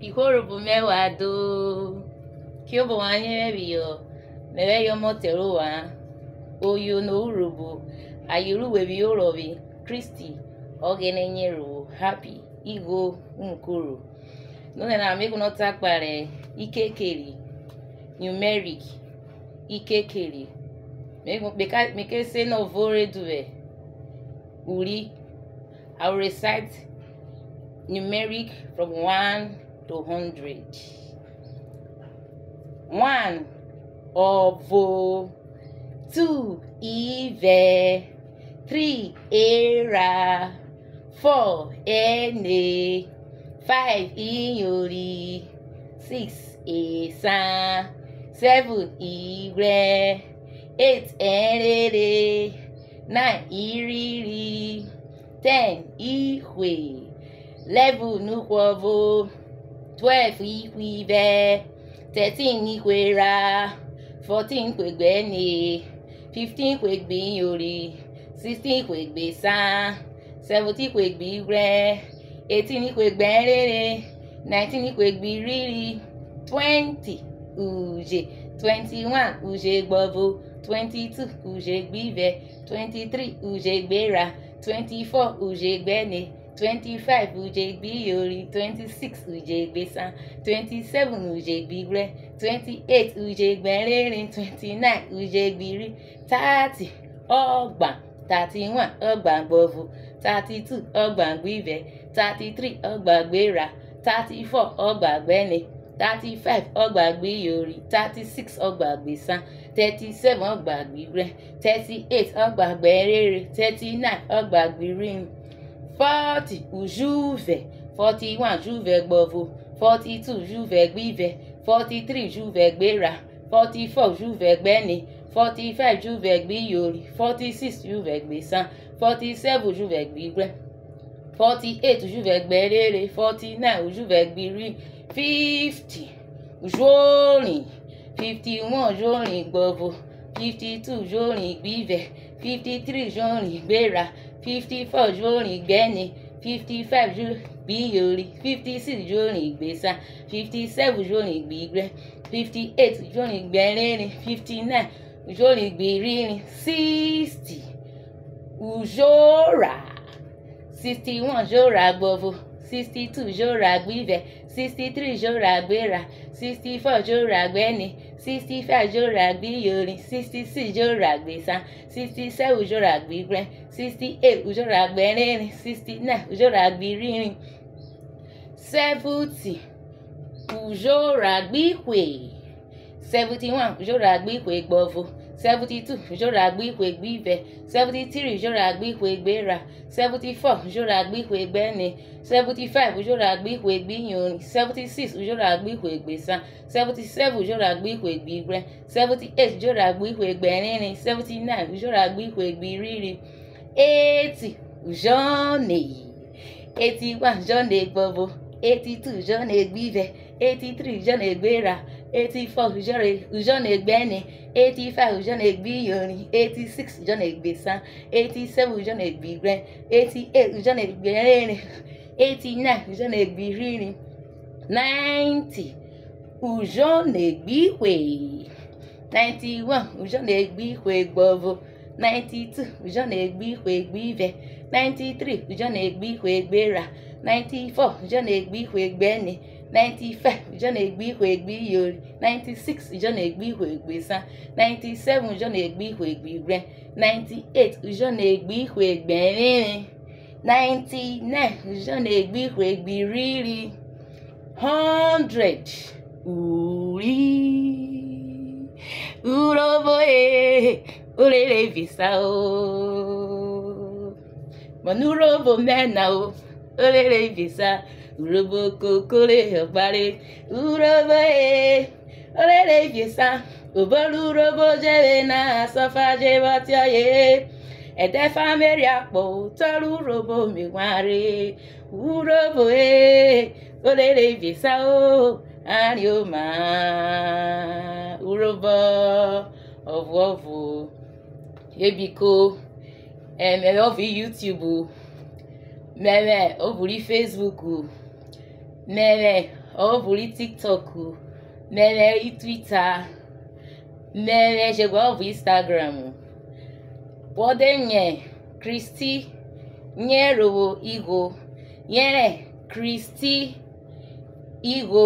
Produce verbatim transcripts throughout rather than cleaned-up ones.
Ihwo Urhobo mẹ wa do, kirobo wan nyẹ mẹ phiyọ, mẹvwẹ yẹ ọmọtẹ rẹ ovwan, oyono Urhobo, aye ru we phiyọ orọvwe, Christy Ọghẹnẹ nyẹ ro happy igho umukoro. Nonẹna me guọnọ ta kpahen ikekeri, numeric, ikekeri. Me gu- me ka- me ke se nẹ ọvo re duvwẹ uri. I will recite numeric from one to hundred. One, ọvo. Two, ivẹ. Three, erha. Four, ẹne. Five, iyori. Six, esan. Seven, ighwrẹn. Eight, ẹrenre. Nine, irhiri. Ten, ihwe. Eleven, ihwe ọvo. Twelve, ihwe ivẹ. Thirteen, ihwe erha. Fourteen, ihwe gbe ẹne. Fifteen, ihwe gbe iyori. Sixteen, ihwe gbe esan. Seventeen, ihwe gbe ighwrẹn. Eighteen, ihwe gbe ẹrenre. Nineteen, ihwe gbe irhiri. Twenty, uje. Twenty-one, uje gbe ọvo. Twenty-two, uje gbe ivẹ. Twenty-three, uje gbe erha. Twenty-four, uje gbe ẹne. Twenty-five, uje gbe iyori. Twenty-six, uje gbe esan. Twenty-seven, uje gbe ighwrẹn. Twenty-eight, uje gbe ẹrenre. Twenty-nine, uje gbe irhiri. Thirty, ọgban. Thirty-one, ọgban gbe ọvo. Thirty-two, ọgban gbe ivẹ. Thirty-three, ọgban gbe erha. Thirty-four, ọgban gbe ẹne. Thirty-five, ọgban gbe iyori. Thirty-six, ọgban gbe esan. Thirty-seven, ọgban gbe ighwrẹn. Thirty-eight, ọgban gbe ẹrenre. Thirty-nine, ọgban gbe irhiri. Forty, ujuvẹ. Forty-one, ujuvẹ gbe ọvo. Forty-two, ujuvẹ gbe ivẹ. Forty-three, ujuvẹ gbe erha. Forty-four, ujuvẹ gbe ẹne. Forty-five, ujuvẹ gbe iyori. Forty-six, ujuvẹ gbe esan. Forty-seven, ujuvẹ gbe ighwrẹn. Forty-eight, ujuvẹ gbe ẹrenre. Forty-nine, ujuvẹ gbe irhiri. Fifty, ujorin. Fifty-one, ujorin gbe ọvo. Fifty-two, ujorin gbe ivẹ. Fifty-three, ujorin gbe erha. Fifty-four, ujorin gbe ẹne. Fifty-five, ujorin gbe iyori. Fifty-six, ujorin gbe esan. Fifty-seven, ujorin gbe ighwrẹn. Fifty-eight, ujorin gbe ẹrenre. Fifty-nine, ujorin gbe irhiri. Sixty, ujorha. Sixty-one, ujorha gbe ọvo. Sixty-two, ujorha gbe ivẹ. Sixty-three, ujorha gbe erha. Sixty-four, ujorha gbe ẹne. Sixty-five, ujorha gbe iyori. Sixty-six, ujorha gbe esan. Sixty-seven, ujorha gbe ighwrẹn. Sixty-eight, ujorha gbe ẹrenre. Sixty-nine, ujorha gbe irhiri. Seventy, ujorha gbe ihwe. Seventy-one, ujorha gbe ihwe gbe ọvo. Seventy-two, ujorha gbe ihwe gbe ivẹ. Seventy-three, ujorha gbe ihwe gbe erha. Seventy-four, ujorha gbe ihwe gbe ẹne. Seventy-five, ujorha gbe ihwe gbe iyori. Seventy-six, ujorha gbe ihwe gbe esan. Seventy-seven, ujorha gbe ihwe gbe ighwrẹn. Seventy-eight, ujorha gbe ihwe gbe ẹrenre. Seventy-nine, ujorha gbe ihwe gbe irhiri. Eighty, ujọne. Eighty-one, ujọne gbe ọvo. Eighty-two, ujọne gbe ivẹ. Eighty-three, ujọne gbe erha. Eighty-four, ujọne, ujọne gbe ẹne. Eighty-five, ujọne gbe iyori. Eighty-six, ujọne gbe esan. Eighty-seven, ujọne gbe ighwrẹn. Eighty-eight, ujọne gbe ẹrenre. Eighty-nine, ujọne gbe irhiri. Ninety, ujọne gbe ihwe. Ninety-one, ujọne gbe ihwe gbe ọvo. Ninety-two, ujọne gbe ihwe gbe ivẹ. Ninety-three, ujọne gbe ihwe gbe erha. Ninety-four, ujọne gbe ihwe gbe ẹne. Ninety-five, ujọne gbe ihwe gbe iyori. Ninety-six, ujọne gbe ihwe gbe esan. Ninety-seven, ujọne gbe ihwe gbe ighwrẹn. Ninety-eight, ujọne gbe ihwe gbe ẹrenre. Ninety-nine, ujọne gbe ihwe gbe irhiri. Hundred, uri. Urhobo e, orere visa o. Mọnẹ Urhobo mẹ na o, orere visa. Urhobo koko re ọgbare. Urhobo e, orere visa. Obo rẹ Urhobo je vwe na, asọfa je vwọ tiọye. Ẹdẹfa me ria kpọ otọ rẹ Urhobo me wanre. Urhobo e, orere visa o, arioma. Urhobo ọvuọvo. E biko, eh, mẹvwẹ ọvo ri YouTube, mẹvwẹ ọvo ri Facebook, mẹvwẹ Ọvo ri TikTok, mẹvwẹ ri Twitter, mẹvwẹ shegbe ọvo Instagram. Wọ de nyẹ Christy Nyerhovwo Igho, yẹrẹ Christy Igho,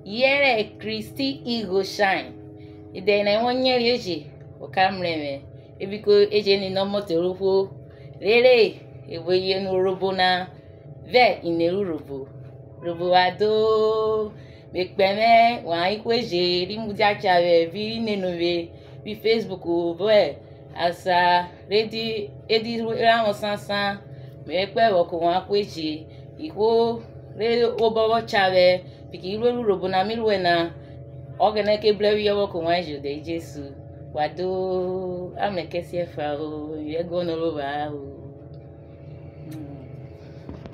yẹrẹ Christy Igho Shine. Idẹ na wọ nyẹrẹ eje, wọ ka mrẹ vwẹ. E biko, e je nene ọmọtẹ ro vwo rere e vwo yen Urhobo na vẹ ine rẹ Urhobo. Urhobo wa do, me kpẹvwẹ wan ihwo eje ri mudia cha vwẹ, vi nene uvwe, vi Facebook, vwẹ asan re di, e di ra wọn sansan. Me kpẹvwẹ ọke wan ihwo eje, ihwo re obọ vwọ cha vwẹ fiki irueru Urhobo na mi ruẹ na. Ọghẹnẹ ke brẹ phiyọ vwọ kẹ ovwan eje, odẹ ri Jesu. Wa do, a mrẹ kẹsiẹfa o, ivẹ ẹguọnọ ro vwa o.